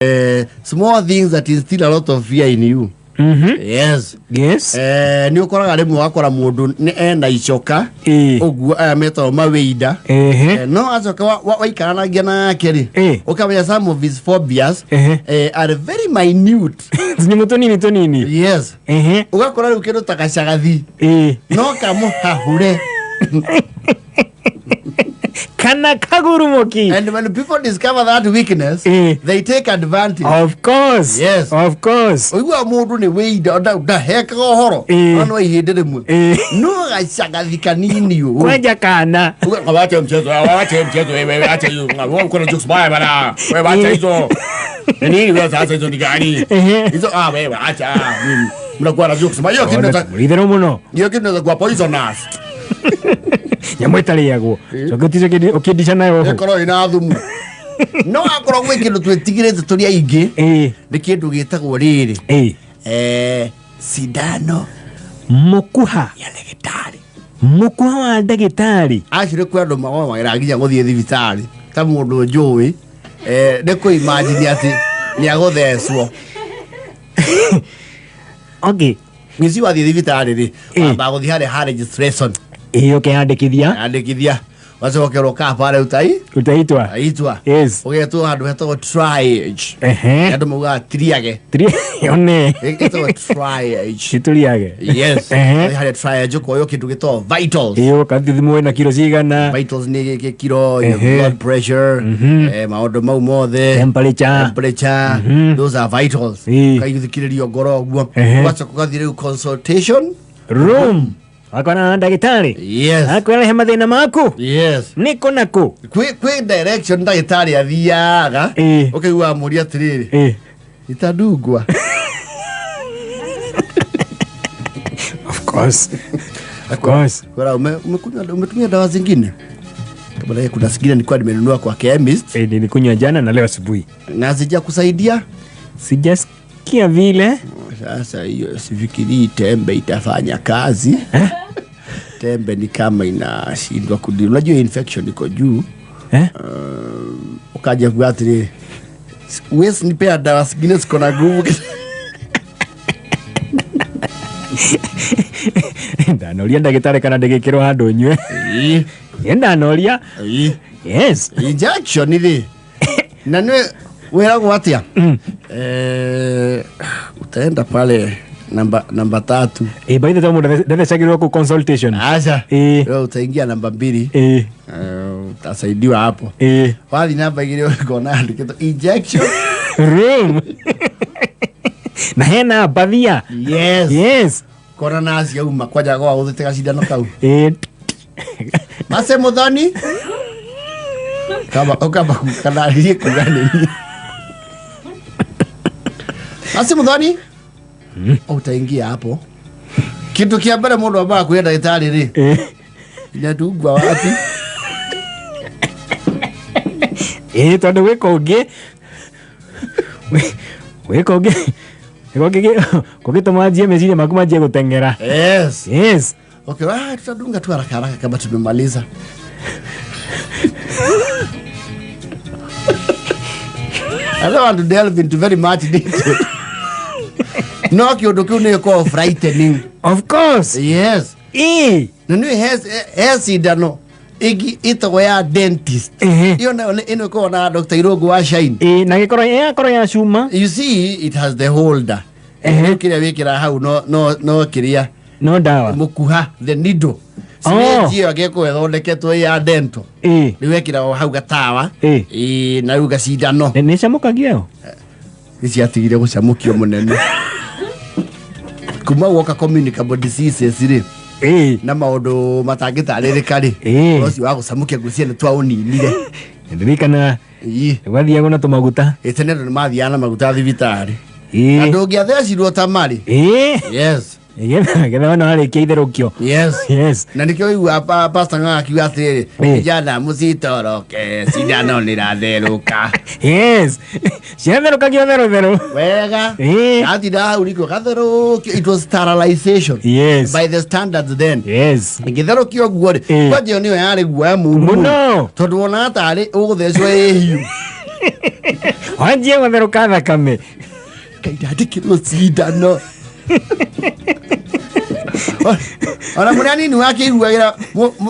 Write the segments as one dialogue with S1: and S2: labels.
S1: Small things that instill a lot of fear in you. Yes.
S2: Yes.
S1: Nä å koraga rä mwe wakora må ndå nä ena icoka. Å guo aya metagwo mawĩinda. No acoka waikaranagia nake rĩ, ũkamenya some of his phobias are very minute.
S2: Tũnyamũ tũnini tũnini.
S1: Yes. Ũgakora rĩu kĩndũ ta gacagathi no kamũhahure.
S2: Kana kagurumoki.
S1: And when people discover that weakness, they take advantage.
S2: Of course.
S1: Yes.
S2: Of course.
S1: Ũigua mũndũ nĩ wĩinda ndahekaga ũhoro. No no ihĩndĩ rĩmwe no gacagathi kanini ũũ.
S2: Kwenja kana.
S1: Wache mchezo, wache mchezo wewe, wache hiyo. Wewe uko na jokes mbaya bana. Wewe wacha hizo. Ni nini wewe sasa hizo ni gani? Hizo ah wewe acha. Mnakuwa na jokes mbaya. Hiyo kitu
S2: Itherũ mũno.
S1: Hiyo kitu inaweza kuwa poisonous.
S2: Nyamũ ĩtarĩagwo. Coke ũtice ũkĩndica nayo ho.
S1: Ĩkorwo ĩna thumu. No akorwo gwĩ kĩndũ twĩtigĩrĩte tũrĩ aingĩ nĩ kĩndũ gĩtagwo rĩrĩ. Sindano
S2: Mũkuha.
S1: ya ndagĩtarĩ.
S2: Mũkuha wa ndagĩtarĩ.
S1: Actually kwĩ andũ magomagĩra nginya gũthiĩ thibitarĩ ta mũndũ njũĩ nĩ kũ imagine atĩ nĩ agũthecwo.
S2: Okay.
S1: Nĩci wathiĩ thibitarĩ rĩ, wambaga gũthiĩ harĩa ha registration.
S2: Ũkeyandĩkithia.
S1: Yandĩkithia wacokerwo kaba rĩu tai
S2: Utaitwa.
S1: Aitwa. Ũgetwo handũ hetagwo triage. Andũ maugaga tiriage.
S2: One.
S1: Ĩtagwo triage.
S2: Citũriage.
S1: Yes. Harĩa triage ũkoywo kĩndũ gĩtagwo vitals.
S2: Ũgathiĩ thimũ wĩna kiro cigana.
S1: Vitals nĩ gĩkĩ kiro, your blood pressure, maũndũ mau mothe.
S2: Temperature.
S1: Temperature. Those are vitals. Ũkaithikĩrĩrio ngoro ũguo. Ũgacoka ũgathiĩ rĩu consultation
S2: room. Wakona na ndagĩtarĩ.
S1: Yes.
S2: Akwĩra mathĩna maku.
S1: Yes.
S2: Nĩkũ na kũ.
S1: Kwĩ direction ndagĩtarĩ athiaga. Ũkaigua amũria atĩrĩrĩ. Itadungwa.
S2: Of course. Of course.
S1: Kwera umetumia dawa zingine? Kama kuna zingine nilikuwa nimenunua kwa chemist.
S2: Nilikunywa jana na leo asubuhi.
S1: Na hazijakusaidia?
S2: Sijasikia vile.
S1: Sasa hiyo sifikirii tembe itafanya kazi. Tembe ni kama inashindwa kudi. Unajua infection iko juu. Ukaja kuwa atiri. Wewe nipea dawa zingine ziko na nguvu.
S2: Ndanoria ndagĩtarĩ kana ndĩgĩkĩrwo handũ nyue. Ndanoria. Yes.
S1: Injection rĩ. Na nĩ wĩragwo atĩa? Utaenda pale namba 3.
S2: By the time ndathecagĩrwo kũ consultation.
S1: Acha. Wewe utaingia namba 2. Utasaidiwa hapo. Wathi namba 2 ũkona andĩkĩtwo injection
S2: room. Na hena bathia.
S1: Yes.
S2: Yes.
S1: Kona nasi auma kwanja gwa gũthĩte gacindano kau. Mase Muthoni. Kama ukamba kanaririe kuga nini. Mase Muthoni. Utaingia hapo. Kitu kia mbere mundu ambaga kwĩ ndagĩtarĩ rĩ. Inatungwa wapi?
S2: Tondũ gwĩ kũngĩ. Gwĩ kũngĩ. Gwĩ kũngĩtũma wanjie meciria maku manjie gũteng'era.
S1: Yes.
S2: Yes.
S1: Okay, tutadunga tu haraka haraka kama tumemaliza. I don't want to delve into very much detail. No kĩũndũ kĩu nĩ gĩkoragwo frightening.
S2: Of course.
S1: Yes. Na nĩ he cindano ĩngĩ ĩtagwo ya dentist. Ĩyo nayo nĩ ĩno ĩkoragwo na Dr. Irũngũ wa Shine.
S2: Na gĩkorwo yakorwo ya cuma.
S1: You see, it has the holder. Rĩu kĩrĩa wĩkĩra hau no kĩrĩa.
S2: No ndawa.
S1: Mũkuha, the needle. Syringe ĩyo angĩkorwo ĩthondeketwo ya dental. Rĩu wekĩra hau gatawa. Na rĩu gacindano.
S2: Nĩ ĩcamũkagia ĩyo?
S1: Nĩ ciatigire gũcamũkio mũnene. Kuma woka communicable diseases rĩ. Na maũndũ matangĩtarĩrĩka rĩ. Ũcio wa gũcamũkia ngwĩciria nĩ twaũninire.
S2: Ndirikana gwathiagwo na tũmaguta.
S1: Tene andũ nĩ mathiaga na maguta thibitarĩ. Na ndũngĩathecirwo ta marĩ. Yes.
S2: Getha wona warĩkia itherũkio.
S1: Yes.
S2: Yes.
S1: Na nĩkĩo ũiguaga Pastor Ng'ang'a akiuga atĩrĩrĩ, vijana mũcitoroke, cindano nĩratherũka.
S2: Yes. Ciatherũkagio therũ therũ.
S1: Wega. Gatinda hau riko gatherũkio. It was sterilization.
S2: Yes.
S1: By the standards then.
S2: Yes.
S1: Ĩngĩtherũkio ũguo rĩ, kwanja ĩyo nĩyo yarĩ guoya mũru
S2: Mũno.
S1: Tondũ wonaga tarĩ ũgũthecwo ĩ hiũ.
S2: Wanjie gũtherũka thakame.
S1: Ngai, ndandĩkĩrwo cindano. Ona mũrĩa nini wakĩiguagĩra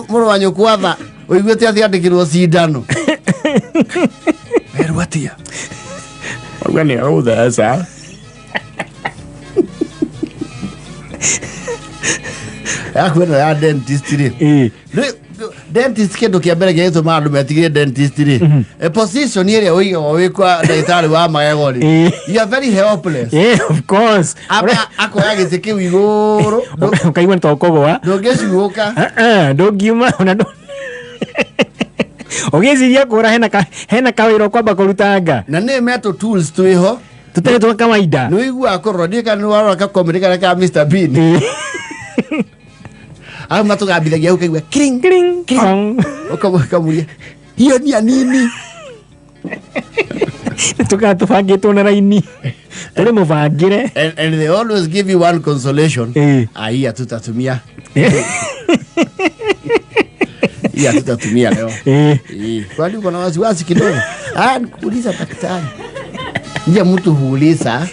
S1: mũrũ wa nyũkwa tha, ũiguĩte atĩ andĩkĩrwo cindano, werwo atĩa? Auga nĩ agũtheca. Yaku ĩno ya dentist rĩ, dentist, kĩndũ kĩa mbere gĩgĩtũma andũ metigĩre dentist rĩ, position ĩrĩa ũigagwo wĩ kwa ndagĩtarĩ wa magego rĩ, you are very helpless.
S2: Yeah, of course.
S1: Aba akoya gĩtĩ kĩu igũrũ.
S2: Ũkaigua nĩ tokũgwa.
S1: Ndũngĩcuũka.
S2: Ndũngiuma ona ũgĩciria kũra hena kawĩra ũkwamba kũrutanga.
S1: Na nĩ metũ tools twĩho.
S2: Tũtarĩ twa kawaida.
S1: Nĩ ũiguaga kũrora, ndiũĩ kana nĩ warora ka comedy karĩa ka Mr Bean, au matũgambithagia ũkaigua kring.
S2: Kling, kong.
S1: Ũkamũria, hiyo ni ya nini?
S2: Tũkaa tũbangĩtwo na raini tũrĩ mũbangĩre.
S1: And they always give you one consolation. Ah, hii hatutatumia, hii hatutatumia leo. Kwani uko na wasiwasi kidogo? Ah, nikuuliza daktari. Ndiye mtu huuliza.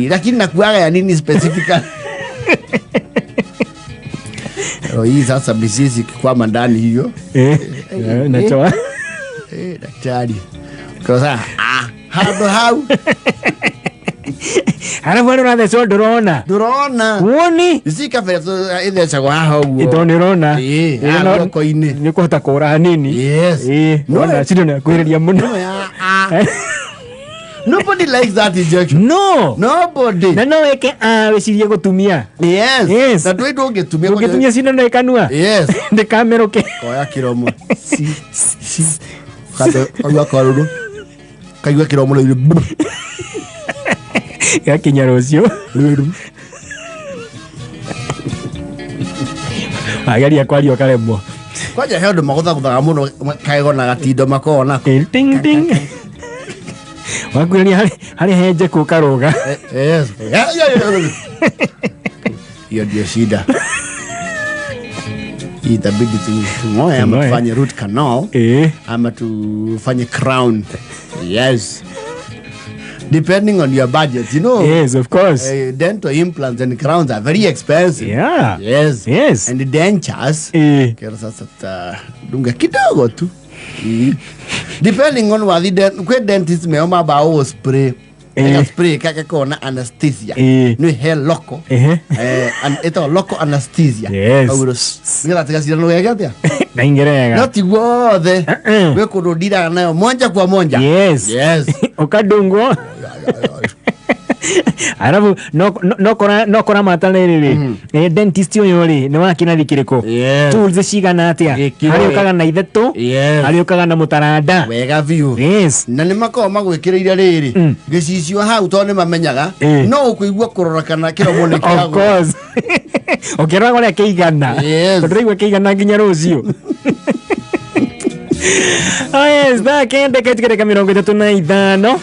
S1: Lakini nakuaga ya nini specifically? Oh, hii sasa mizizi ikikwama ndani hiyo.
S2: Nachoa.
S1: Daktari. Kwa sasa, ah, handũ hau.
S2: Arabu arĩa ũrathecwo ndũrona.
S1: Ndũrona.
S2: Woni.
S1: Ici kabere ithecagwo haha ũguo.
S2: Tondũ nĩ ũrona.
S1: Haha guoko-inĩ.
S2: Nĩ ũkũhota kũra hanini.
S1: No,
S2: Wona cindano yakuhĩrĩria mũno.
S1: No, ya, ah. Nobody likes that injection.
S2: No.
S1: Nobody.
S2: Na no wĩke a wĩcirie gũtumia.
S1: Na ndũĩ ndũngĩtumia.
S2: Ũngĩtumia cindano ĩkanua. Ndĩkamerũke.
S1: Koya kĩromo. Si. Si. Kando kaigua karũrũ. Kaigua kĩromo rĩu.
S2: Gakinya rũciũ.
S1: Rĩu.
S2: Wageria kwaria ũkaremwo.
S1: Kwanja he ũndũ magũthagũthaga mũno kagego na gatindo makoragwo nako.
S2: Ting ting. Wakuhĩrĩria harĩ henjeku ũkarũga.
S1: Yes. Yeah. Hiyo ndio shida. Itabidi tung'oe ama
S2: Tung'oe.
S1: tufanye root canal ama tufanye crown. Yes. Depending on your budget.
S2: Yes, of course.
S1: Dental implants and crowns are very expensive. Yes. And the dentures. Kero sasa tutadunga kidogo tu. Depending on what the kwĩ dentist meo mambao spray. Spray kake kona anesthesia. Nĩ he local. Ĩtagwo local anesthesia. Kaugĩrwo, nĩgetha tigacindano geke atĩa?
S2: Naingĩre wega.
S1: No ti guothe.
S2: Uh-uh.
S1: Gwĩ kũndũ ndiraga nayo monja kwa monja. Yes.
S2: Ũkadungwo. Arabu no kũramata rĩrĩ rĩ, dentist ũyũ rĩ nĩ wa kĩrathi kĩrĩkũ? Tools cigana atĩa?
S1: Gĩkĩro.
S2: Harĩ ũkaga na ithatũ. Harĩ ũkaga na mũtaranda.
S1: Wega biũ. Na nĩ makoragwo magwĩkĩrĩire rĩrĩ gĩcicio hau tondũ nĩ mamenyaga no ũkũigua kũrora kana kĩromo nĩ
S2: Of
S1: kĩagũa.
S2: course. Ũkĩroraga ũrĩa kĩigana. Tondũ ndĩraigua kĩigana nginya rũciũ. Oh yes, thaa 9 katika dakika 35.